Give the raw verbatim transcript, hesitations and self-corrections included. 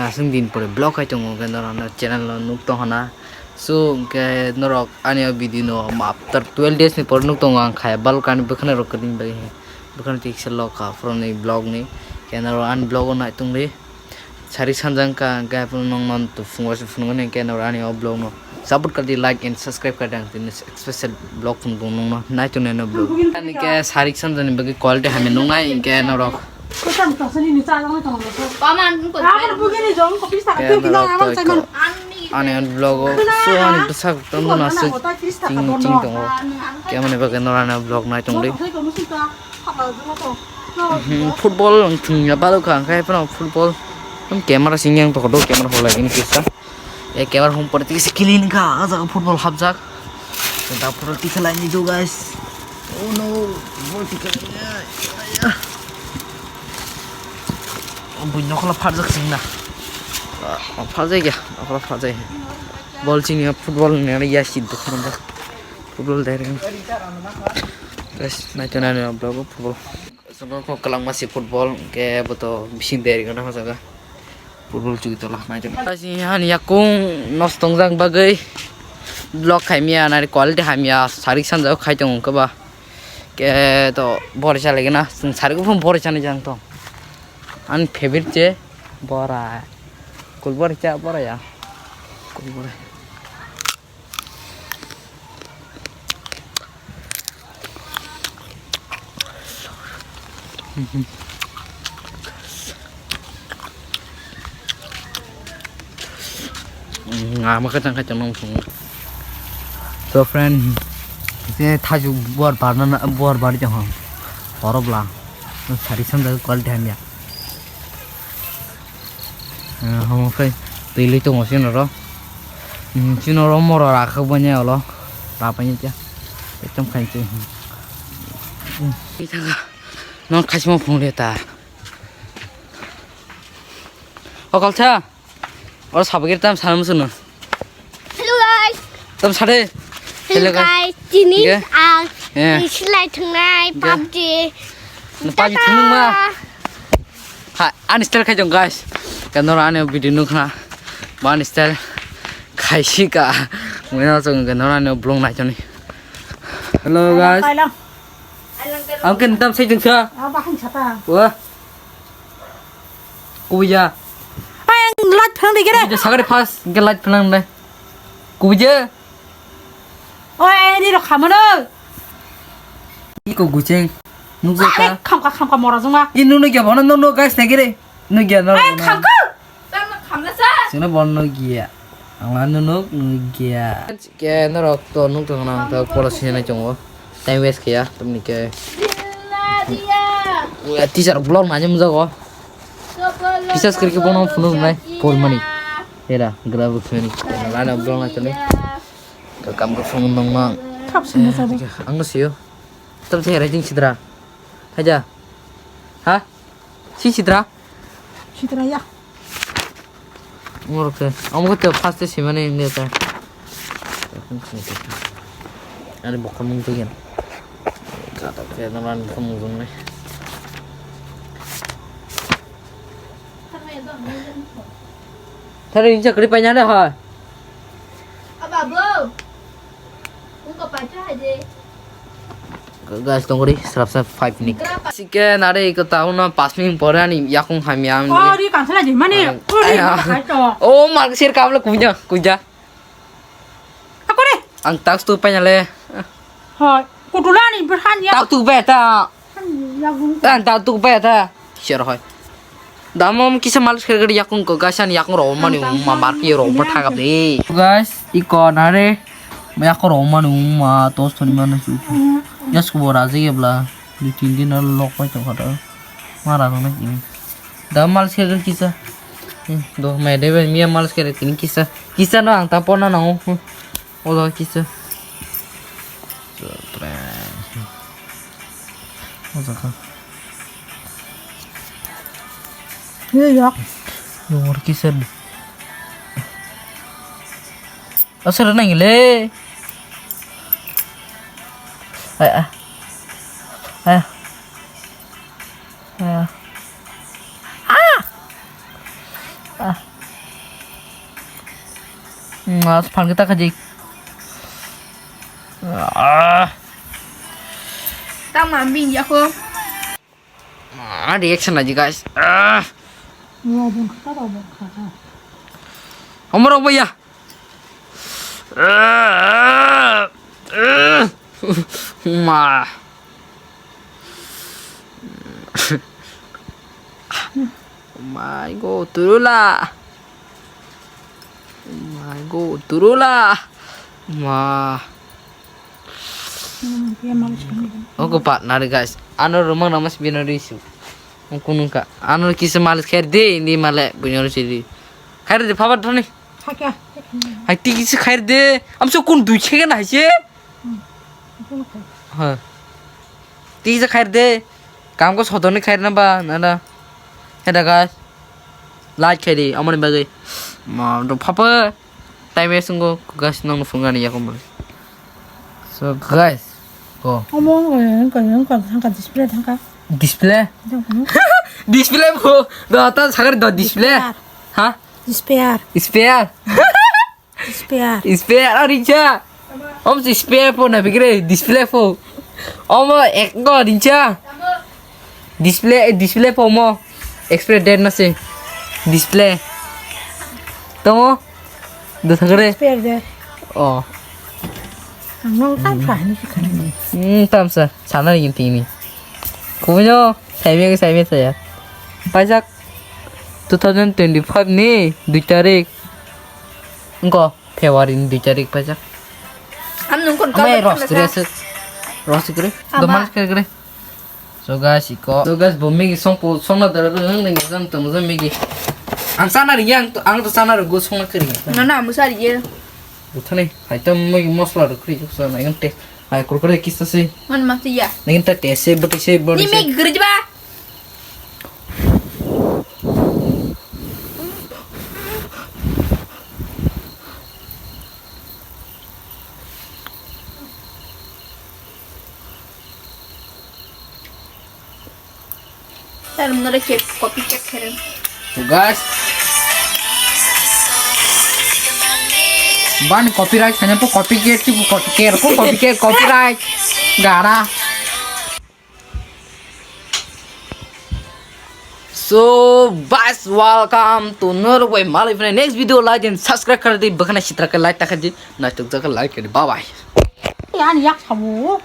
Aswk din pore vlog khai tongo, hwnkhe norok ano channel o nuk tong hana. So, hwnkhe norok ani o video no after twelve days ni pore nuk tongo ang khai, balok ani bwkhani rok kwrwini bagwi, bwkhani tiksa lok kha phuroni vlog ni. Hwnkhe norok ani vlog o nai tongdi. Sarik sanjang kha, hwnkhe haphano nokno phungo se phunuknani, hwnkhe norok ani o vlog no support khardi, like and subscribe khardi, ang tini special vlog phunukgo nokno nai tongnai no vlog. Ani khe sarik sanjani bagwi quality hamya nuknai, hwnkhe norok. Khe norok to ani vlog o so ani bwsak tongmani aswk ching ching tongo. Khe aboni bagwi norok ani vlog nai tongdi. Hmm, football ang thwngya balok kha, hwnkhe phano football. Ang camera sing yang toko do, camera hor lagini kisa. E camera hum pore tiki se clean kha, ah jaga football hapjak. Da football tikha laini do, guys. Oh no, football tikha laini. Bui nokla pharjak singna. Ah, pharjak ya, nokla pharjak. Ball chini football ni ya si do khana. Football direct. Guys, nai to nai vlog o football. Jogo kok kwlangma si football, hwnkhe bo to bising direct no jaga. Football chugui tola nai to. Guys, ani yakung nos tongjak bagwi vlog khaimya, nai quality hamya, sarik sanjak khai tongo hwnkhe ba. Khe to bori chalaigena, chwng sarik phung bori chanai jang to. Ani favorite je bora. Kul bori cha bora ya. Kul bori. Nga ma kachang kachang nong sung. So friend, se thaju buar barna buar bari jong hong. Horobla. Sari samda quality hamya. Homo khai twi lwi tongo chini oro. Chini oro moro rakhak banya olo. Rapaini cha. Ekdom khai twi. Ithaka. Non khaisima phung le ta. O kalsa. Oro sabagir tam sana musuno. Hello guys. Tam sade. Hello guys. Tini ang silai thangnai PUBG. PUBG thangnai ma. Ha, ani style khai jong guys. Kan nora ani video nukna. Ba ani style khai si ka. Mui na jong kan nora ani vlog nai jani. Hello guys. Ang kan tam sai jong sa. Wah. Kuya. Ang light phang de gere. Kuya sagare fast, ke light phang de. Kuya. Oi, ni rok khamano. Iko gucheng. Nukjaka. Are khamka khamka mora juma. I nunu gya bono no no guys nagire. Nu gya no. Ai khamka. Sino bono gya. Ang la nunu gya. Ke norok to nuk tong nang to polo sinai tongo. Time waste kaya tumni ke. Teacher vlog nanya mujago. Bisas kri ke bono phunu nai. Pol mani. Era, grab phone. Lana vlog na chale. Kam ko phone nong ma. Thap sini sa. Ang no siyo. Tam se era jing sidra. Haja. Ha? Si sidra. Sidra ya. Ngorok se. Amo ko first se mane nge ta. Ani bokol mung tugen. Kata ke naman bokol mung jung ne. Thari insa kri panya de ha. Aba bo. Ungko pacha haje. Guys, tongori srapsa five minute. Sike nare iko ta uno pas minute pore ani yakung hamya ang. Oh, ri kansala je mane. Oh, ri kaito. Oh, mar sir kabla kuja, kuja. Akore. Ang tax tu panya le. Hoi, kutula ni berhan ya. Tax tu beta. Ang tax tu beta. Sir hoi. Damo kisa malis kere kere yakung ko gasan yakung ro mani ma marki ro ma thagap de. Guys, iko nare yakung ro mani ma tos thoni mani su. Jas ko bora je bla. Dui tin din aro lok pai tong kha da. Mara rok nai kini. Da mal se kisa. Do mai de miya mal se kini kisa. Kisa no ang ta pona no. O do kisa. O jaka. Ye yak. Yo kisa. Asal nang le. Ay, ah. Ay. Ay. Ah. Ah. Mas phan kita kaji. Ah. Tang mam bing ya ko. Ah, reaction aja, guys. Ah. Wah, bun kata, bun kata. Omor apa ya? Ah, ah, ah. Ma. Mai go turula. Mai go turula. Ma. Ogo partner, guys. Ano rumang nama si bina risu. Kunungka. Ano kisa malis khair de, indi male bunyoro sidi. Khair de, phabar thani. Hakya. Hai tiki si khair de. Am so kun dui chega na hai se. Ha. Tisa khair de. Kam ko sodoni khair na ba, na na. Heda guys. Like khairi, amoni bagwi. Ma, do phapa. Time waste ngo, guys, nang phungani yakum. So, guys. Go. Omo, eh, ko, ko, thangka display thangka. Display? Thangka. Display bo. Do ta sagari do display. Display. Ha? Display. Display. Spare. Spare, oh, rincha. Om si spare po na bigre, display po. Om ek go rincha. Display, display po mo. Express date na se. Display. Tomo. Do thagre. Spare de. Oh. Ang nong tam sa ni si khana. Hmm, tam sa. Sana rin tini. Kuyo, saime, saime saya. Pajak two thousand twenty-five ni dui tarik. Engko February ni dui tarik paijak. Am nung kon Amai kawai ros kala kre sa. Asuk. Ros kre. Ama. Doman kre kre. So guys, iko. So guys, bo migi song po song na dara dara nang nang jam tong jam migi. Ang sana ri yang to ang to sana ri go song na kre. Na na musa ri ye. Buthane, hai to migi mosla ro kre sa na yang te. Hai kurkure kisa se. Man ma ya. Nang ta te se bote se bote. Ni se. Migi gurji ba. Sir, muna cake, copy cake khairang. So guys, bani copyright sana po copy cake, tipo copy cake, po copy cake, copyright. Gara. So, guys, welcome to another way. Malik, next video like and subscribe kar di, bakana sitra ka like ta khaji, na tuk jaka like kar di. Bye bye. Yan yak sabu.